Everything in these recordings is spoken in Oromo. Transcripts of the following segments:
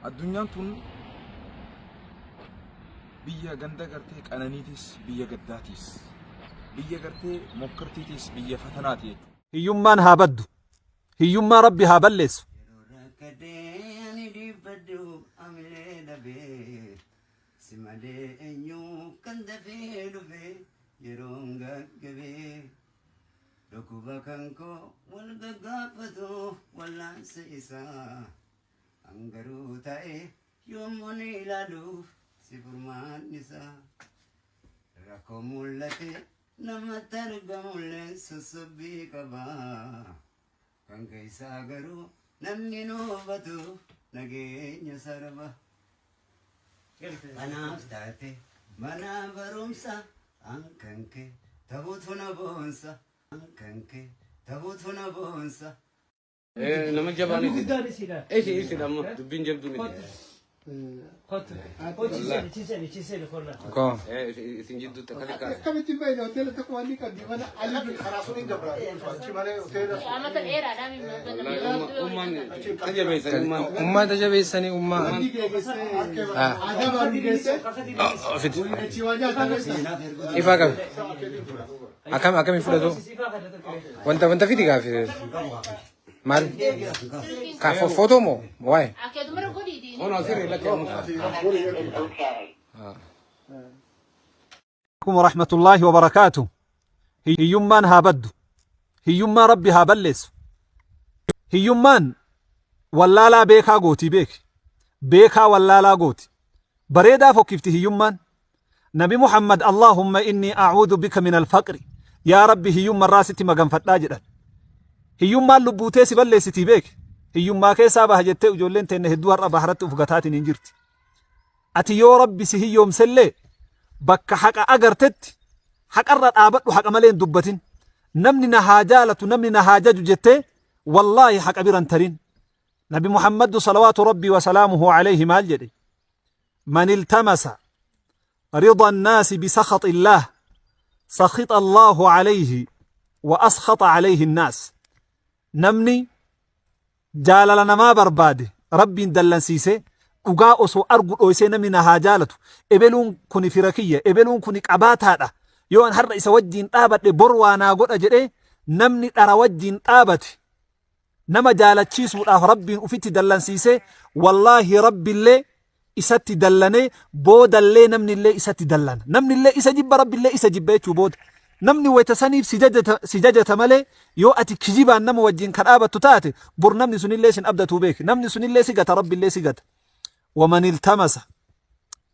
Addunyaan tun biyya ganda gartee qananiitis biyya gaddaatiis. Biyya gartee mokkartiitis biyya fatanaati jechuudha. Hiyyummaan haa baddu. Hiyyummaa Rabbi haa balleessu. Yeroo rakkadhee ani dhiibbadhu amilee dhabee si malee eenyu kan dafee dhufe yeroon gaggabee dhukkuba kan koo wal gaggaafatu wallaansa isaa hangaruu ta'e yommuu ni ilaalu si furmaan isaa rakkoo mul'ate namatti argamullee sossobbii qaba. Kan keessaa garuu namni nu hubatu nageenya sarba. Kanaaf taate mana barumsa an kan kee ta'utu na boonsa. An kan kee ta'utu na boonsa. Nama jabaa miti. Isi isi amma dubbiin jabduu miti. Isin jidduutti akka xiqqaa. Akkamitti baay'ina hoteela tokko waan ni qabdi mana alii karaa sun hin dabraa achi malee hoteela sun. Amata dheeraadhaan hin Ummaan tajabeessanii ummaan. Ummaa tajabeessanii ummaa. Inni geessee aadaa baaduu geessee Ofitti. achii waa nyaata beektaa. Ifaa qabi. Akkam akkamiin fudhatu? Wanta wanta fidi gaafi. Maal? Ka footoo moo? Waa'ee. Akeedumara godhiitiin. Kun asirri lakki amma. Alaikum warahmatullaahi wabarakaatu. Hiyyummaan haa baddu. Hiyyummaa Rabbi haa balleessu. Hiyyummaan wallaalaa beekaa gootii beeki. Beekaa wallaalaa gooti. Bareedaa fokkifti hiyyummaan. Nabi Muhammad Allahumma inni a'uudhu bika min alfaqri. Yaa Rabbi hiyyumma irraa sitti maganfadhaa jedhan. Hiyyummaan lubbuutee si balleessitii beeki. Hiyyummaa keessaa baha jettee ijoolleen teenne hedduu har'a baharatti uf gataatiin hin jirti. Ati yoo Rabbi si hiyyoomsellee bakka haqa agartetti haqarra dhaabadhu haqa malee hin dubbatin. Namni na haa jaalatu namni na haa jaju jettee wallaahi haqa bira hin tarin. Nabi Muhammadu salawaatu Rabbii wa salaamuhu alayhi maal jedhe? Man iltamasa rida annaasi bisakhati illaah sakhita Allaahu alayhi wa askhata alayhi annaas. Namni jaalala namaa barbaade Rabbiin dallansiisee dhugaa osoo argu dhoysee namni na haa jaalatu ebeluun kuni fira kiyya ebeluun kuni qabaataadha yoo an har'a isa wajjiin dhaabadhe bor waa naa godha jedhee namni dhara wajjiin dhaabate nama jaalachiisuudhaaf Rabbiin ufitti dallansiisee wallaahi Rabbillee isatti dallanee boodallee namnillee isatti dallana. Namnillee isa jibba Rabbillee isa jibba jechuu booda. Namni wayta saniif si jajata, si jajata malee yoo ati kijibaan nama wajjin ka dhaabattu taate bor namni sunillee sin abdatuu beeki. Namni sunillee si gata Rabbillee si gata. Waman iltamasa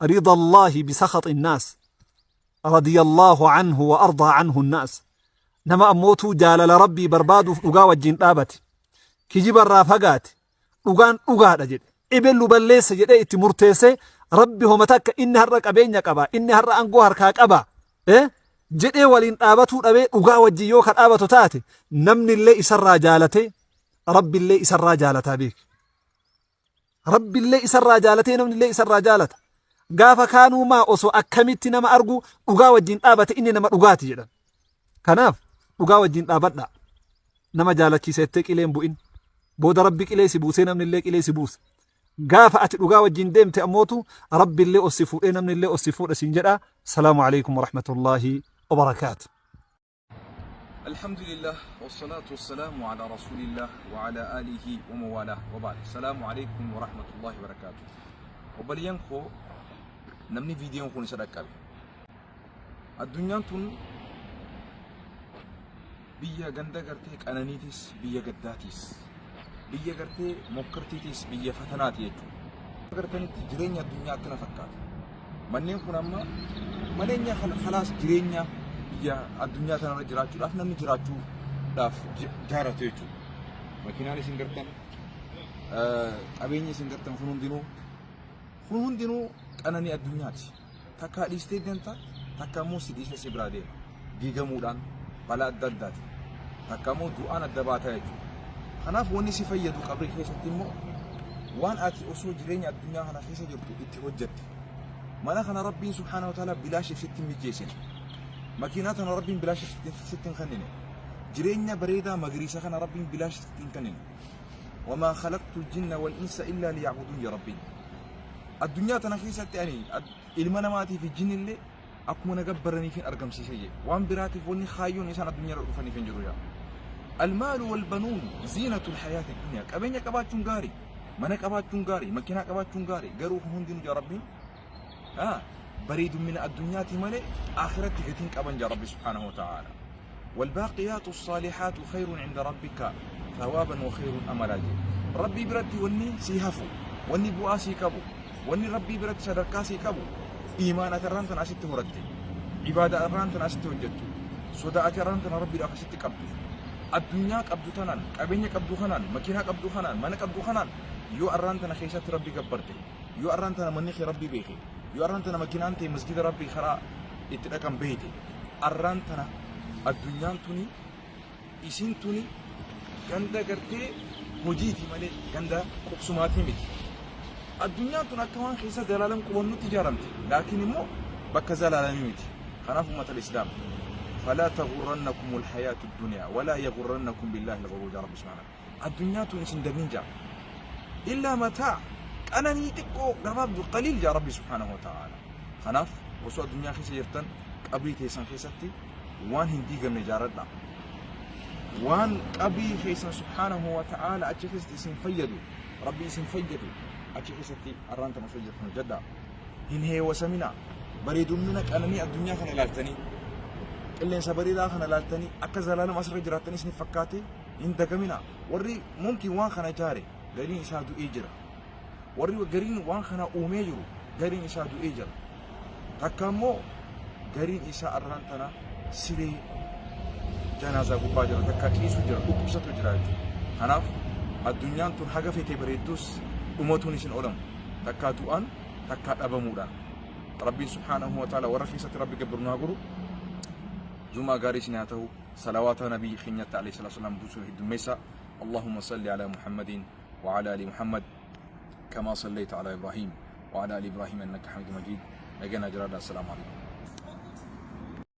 rida Allaahi bisakhaxi nnaas radiyallaahu anhu wa ardaa anhu nnaas. Nama ammootuu jaalala Rabbii barbaaduuf dhugaa wajjin dhaabate. Kijibarraa fagaate. Dhugaan dhugaadha jedhe. Ebellu balleesse jedhee itti murteessee Rabbi homa takka inni har'a qabeenya qaba, inni har'a aangoo harkaa qaba eh, jedhee waliin dhaabatuu dhabee dhugaa wajjin yoo ka dhaabatu taate namni illee isarraa jaalatee Rabbi illee isarraa jaalataa beeki. Rabbi illee isarraa jaalatee namni illee isarraa jaalata. Gaafa kaanuu maa osoo akkamitti nama argu dhugaa wajjin dhaabate inni nama dhugaati jedhan. Kanaaf dhugaa wajjin dhaabadhaa. Nama jaalachiisa jettee qilee hin bu'in. Booda Rabbi qilee si buusee namni illee qilee si buusa. Gaafa ati dhugaa wajjin deemte ammootu Rabbi illee ol si fuudhee namni illee ol si fuudha siin jedha. Salaamu alaikum warahmatullaahi wabarakaatu. Alhamdulillah wassalatu wassalamu ala rasulillah wa ala alihi wa mawalah wa ba'd. Salaamu alaikum wa rahmatullahi wa barakatuh. Obboleeyyan koo namni viidiyoon kun isa dhaqqabe. Addunyaan tun biyya ganda gartee qananiitis biyya gaddaatiis. Biyya gartee mokkartiitis biyya fatanaati jechuudha. Agartanitti jireenya addunyaa akkana fakkaata. Manneen kun amma maneenya khalaas jireenya biyya addunyaa tanarra jiraachuudhaaf namni jiraachuudhaaf jaaratu jechuudha. Makiinaan isin gartan qabeenyi isin gartan kun hundinuu kun hundinuu qananii addunyaati. Takkaa dhiistee deemta takka immoo si dhiisee si biraa deema. Diigamuudhaan balaa adda addaati. Takka immoo du'aan adda baataa jechuudha. Kanaaf wanni si fayyadu qabrii keessatti immoo waan ati osoo jireenya addunyaa kana keessa jirtu itti hojjette. Mana kana Rabbiin subhaanahu wa ta'ala bilaashiif sitti hin mijeessine. Makiinaa tana Rabbiin bilaashiif sitti hin kennine. Jireenya bareedaa magariisa kana Rabbiin bilaashiif sitti hin kennine. Wamaa khalaqtul jinna wal insa illaa liya'buduun ja Rabbiin. Addunyaa tana keessatti ani ilma namaatii fi jinnillee akkuma na gabbaraniifin argamsiise je. Waan biraatiif wanni kaayyoon isaan addunyaarra dhufaniif hin jiru yaa. Almaalu wal banuun ziinatul hayaati duniyaa. Qabeenya qabaachuun gaarii, mana qabaachuun gaarii, makiinaa qabaachuun gaarii. Garuu kun hundinuu jaa Rabbiin bareedummina addunyaati malee akhiratti gatiin qaban jaa Rabbi subhaanahu wa ta'aala. Walbaaqiyaatu saalihaatu khayrun inda rabbika thawaaban wa khayrun amalaa jee. Rabbii biratti wanni sii hafu, wanni bu'aa sii qabu, wanni Rabbii biratti sadarkaa sii qabu iimaana ati arraan tana asitti horatte, ibaadaa arraan tana asitti hojjettu, sodaa ati arraan tana Rabbiidhaaf asitti qabdu. Addunyaa qabdu tanaan, qabeenya qabdu kanaan, makiinaa qabdu kanaan, mana qabdu kanaan yoo arraan tana keessatti Rabbi gabbarte, yoo arraan tana manni kee Rabbii beeke, yoo arraan tana makiinaan tee masgida Rabbii karaa itti dhaqan beeyte, arraan tana addunyaan tuni isiin tuni ganda gartee hojiiti malee ganda qubsumaatii miti. Addunyaan tun akka waan keessa zalaalam qubannutti ijaaramte. Laakiin immoo bakka zalaalamii miti. Kanaaf ummata islaam falaa taghurrannakum alhayaatu dunya walaa yaghurrannakum billaahi alghuruur jaa Rabbi subhaanahu. Addunyaa tun isin dabin jaa. Illaa mataa qananii xiqqoo gabaabdu qaliil jaa Rabbi subhaanahu wa ta'aala. Kanaaf osoo addunyaa keessa jirtan qabrii teessan keessatti waan hin diigamne ijaaradhaa. Waan qabrii keessan subhaanahu wa ta'aala achi keessatti isin fayyadu, Rabbi isin fayyadu achi keessatti arraan tan osoo jirtan hojjedhaa. Hin heewasaminaa. Bareedummina qananii addunyaa kana ilaaltanii qilleensa bareedaa kana ilaaltanii akka zalaalam asirra jiraattanii isin fakkaate hin dagaminaa. Warri mumkin waan kana ijaare gariin isaa du'ee jira. Warri gariin waan kana uumee jiru gariin isaa du'ee jira. Takka immoo gariin isaa arraan tana siree janaazaa gubbaa jira takka ciisu jira dhukkubsatu jira jechuudha. Kanaaf addunyaan tun haga feetee bareeddus dhumatuun isin oolamu takkaa du'aan takkaa dhabamuudhaan. Rabbiin subhaanahu wa ta'ala warra keessatti Rabbi gabbaru nu haa godhu. Jumaa gaarii isin haa ta'u. Salawaata nabii keenyatti alayhi salaatu wasalaam buusuu heddummeessa. Allahumma salli ala Muhammadin wa ala ali Muhammad. كما صليت على إبراهيم وعلى آل إبراهيم إنك حميد مجيد. نجنا جراد. السلام عليكم.